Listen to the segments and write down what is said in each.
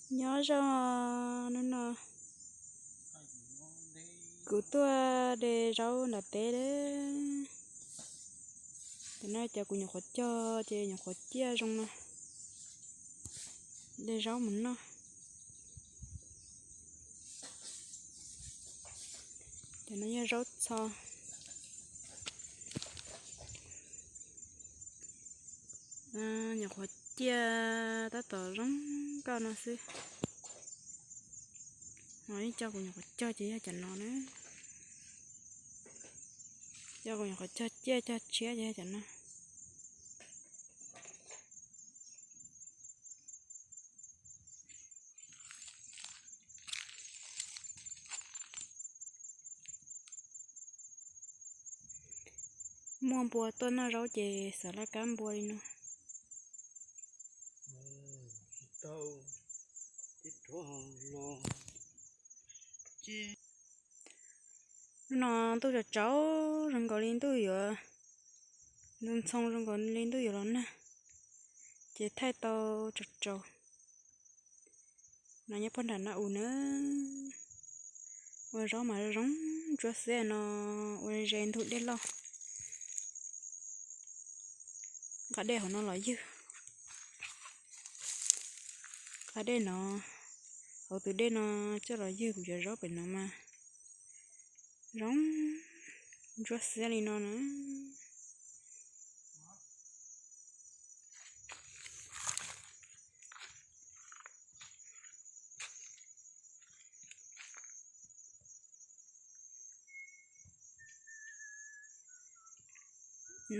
Nyob zoo, hnub no kuv tuaj de zaub nram teb. Tam no cov kuv nyuam qhuav cog ces nyuam qhuav ciaj zoo no, de zaub mus noj. Cov no yog zaub txho. Nyuam qhuav ciaj tab tom zoo nkauj no xwb. Ho ib co kuv nyuam qhuav cog ces yog cov no na. Cov kuv nyuam qhuav cog ciaj cog tshiab ces yog cov no. Muaj npua tuaj noj zaub ces xav laj kab npua li no. Hnub no ntuj tsaus tsaus zoo nkaus li ntuj yuav, ntxhoo ntxhoo zoo nkaus li ntuj yuav los nag, ces thaij tau tsaus tsaus. No nyob puag nram no u na, ua zaub mas zoo ntsuab xiab no, ua ze ntug dej loj. Qab dej hauv no los ywg, qab dej no, hauv tus dej no coj los ywg kuv cov zaub pem no mas zoo ntsuab xiab li no na.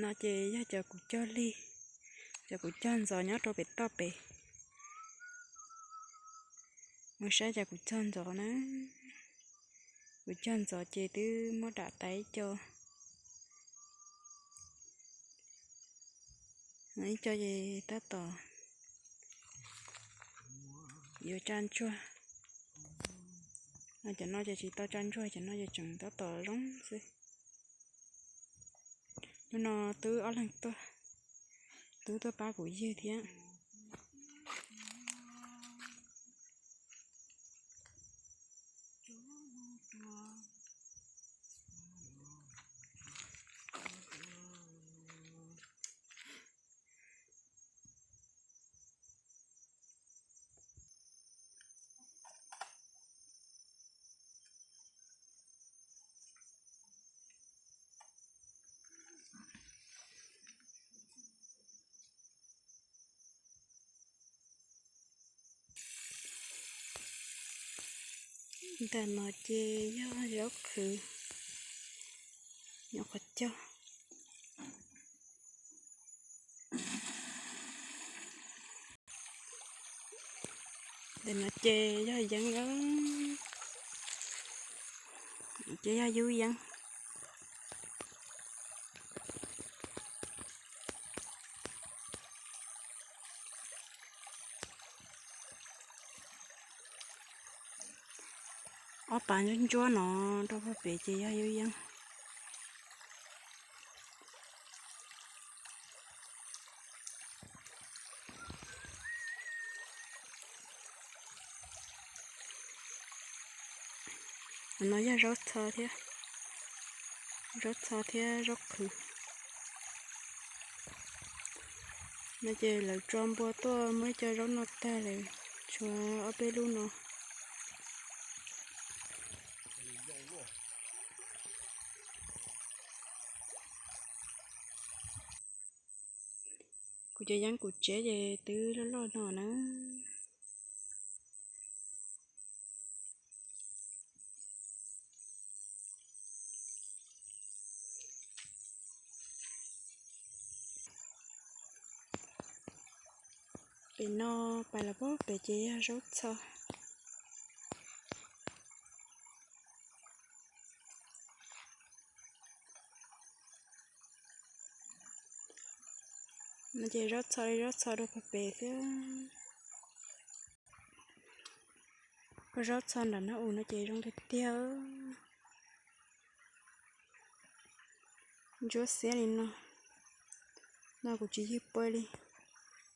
No ces yog cov kuv cog lig, cov kuv cog ntxov nyob rau pem toj pem. Mus saib cov kuv cog ntxov na. Kuv cog ntxov ces twb muab dam tas ib co. Ib co ces tab tom yuav tsa ntsuag. Cov no ces tsis tau tsa ntsuag, cov no ces tseem tab tom zoo xwb. Hnub no twb ob leeg tuaj, twb tuaj pab kuv ywg thiab. Ntawm no ces yog zaub qhwv, nyuam qhuav cog. Ntawm no ces yog yeeb, ces yog yub yeeb. Ob pas ntsuab ntsuab no rau pem ces yog yub yeeb. No yog zaub txho thiab, zaub txho thiab zaub qhwv. No ces lawv tso npua tuaj muab ib co zaub noj tag lawm, tshuav ob peb lub no. Kuv cov yeeb kuv tsev ces twb loj loj no na. Pem no pais los pem ces yog zaub txho. No ces zaub txho li zaub txho rau pem xwb. Zaub txho nram no u no ces zoo tiag tiag. Ntsuab xiab li no. No kuv tsis ywg pawg li,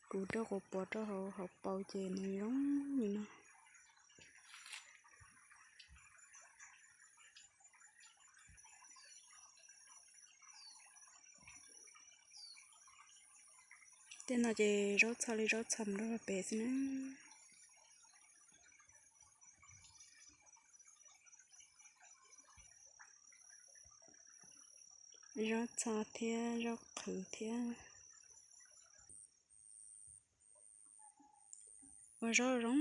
kuv rau quav pov rau hauv hauv paus ces nws zoo li no. Tej no ces zaub txho li zaub txho mus rau pem xwb na. Zaub txho thiab zaub qhwv thiab. Ua zaub zoo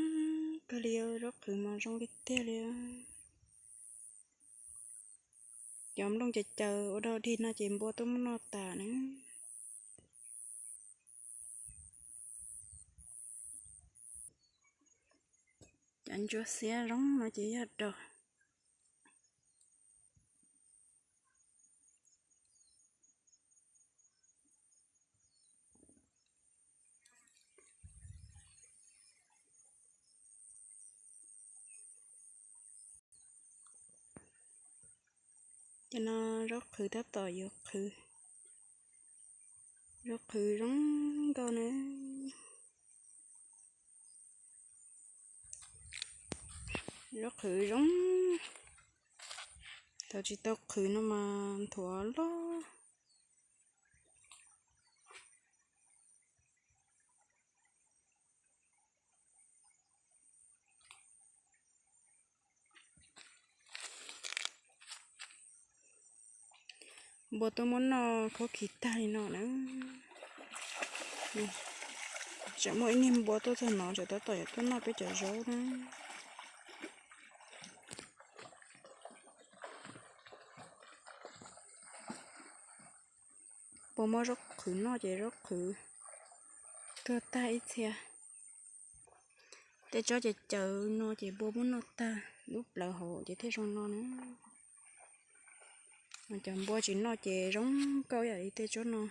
kawg li, zaub qhwv mas zoo li tiag li. Cov nplooj caws caws ua dog dig no ces npua tuaj muab noj tas na. Cov ntsuab xiab zoo no ces yog dog. Cov no zaub qhwv tab tom yuav qhwv. Zaub qhwv zoo nkauj na. Zaub qhwv zoo. Thaum tsis tau qhwv no mas nthuav loj. Npua tuaj muab noj khaub khiv tag li no na. Tseem muaj ib niag npua tuaj txog no, tseem tab tom yuav tuaj noj peb cov zaub na. Npua muab zaub qhwv noj ces zaub qhwv tuag tag ib txhia. Tej tsob ces cawv no ces npua muab noj tag, lub plawv hauv ces thiaj zoo no na. Cov npua tsis noj ces zoo nkauj ib yam li tej tsob no.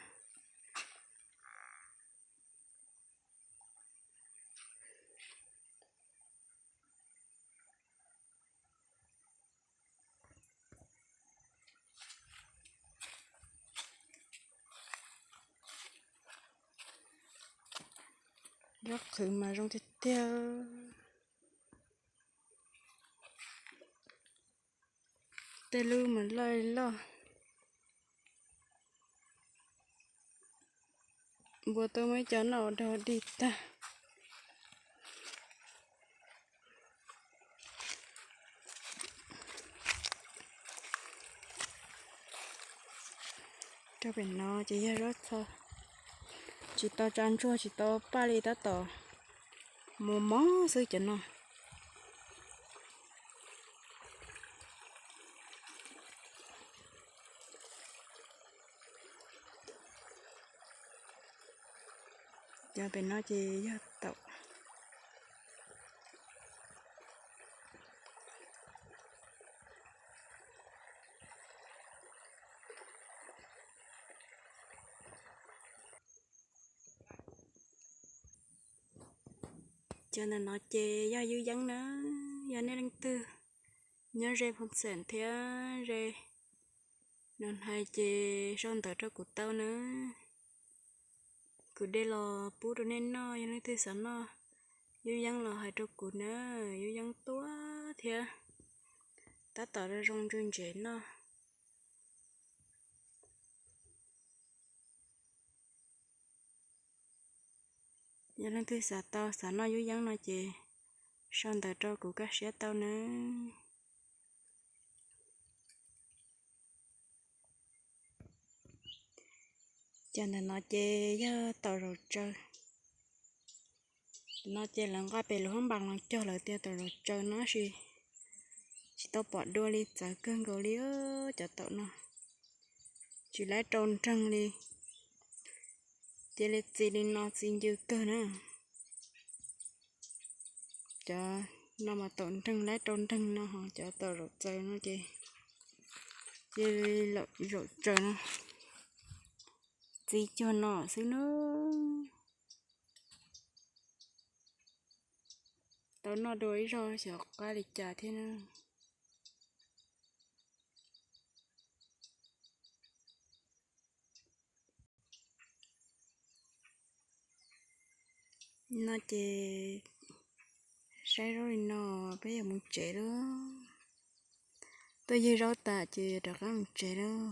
Zaub qhwv mas zoo tiag tiag. Tej lub mas loj loj. Npua tuaj muab ib co noj ua dog dig tag. Rau pem no ces yog zaub txho, tsis tau tsa ntsuag tsis tau paj li, tab tom mos mos xwb cov no. Cov pem no ces yog taum. Cov ntawm no ces yog yub yeeb na, yog nej leej twg nyob ze Phooj Xeem thiab ze Noo Hnai ces sau ntawv rau kuv tau na. Kuv de los pub rau nej noj, yog leej twg xav noj yub yeeb los hais rau kuv na, yub yeeb tuab thiab tab tom zoo zoo ntse ntsev noj. Yog leej twg xav tau xav noj yub yeeb no ces sau ntawv rau kuv kaj siab tau nawb. Cov ntawm no ces yog taum zaum tsaws. No ces lawv nqa pem lub hoob npas los cog lawv tias taum zaum tsaws no tab sis tsis tau pom dua li, txawv kawg nkaus li cov taum no. Tsis laib rau nreeg li, cia li txi li no txi ncw kawg na. Cov no mas taum nreeg laib rau nreeg no, ho cov taum zaum tsaws no ces cia li zaum tsaws no txi cuag no xwb na. Tau noj dua ib zaug xyov qab li cas thiab na. No ces saib zaub li no, peb yuav mus tsev lawm. Tuaj ywg zaub tas ces rov qab mus tsev lawm.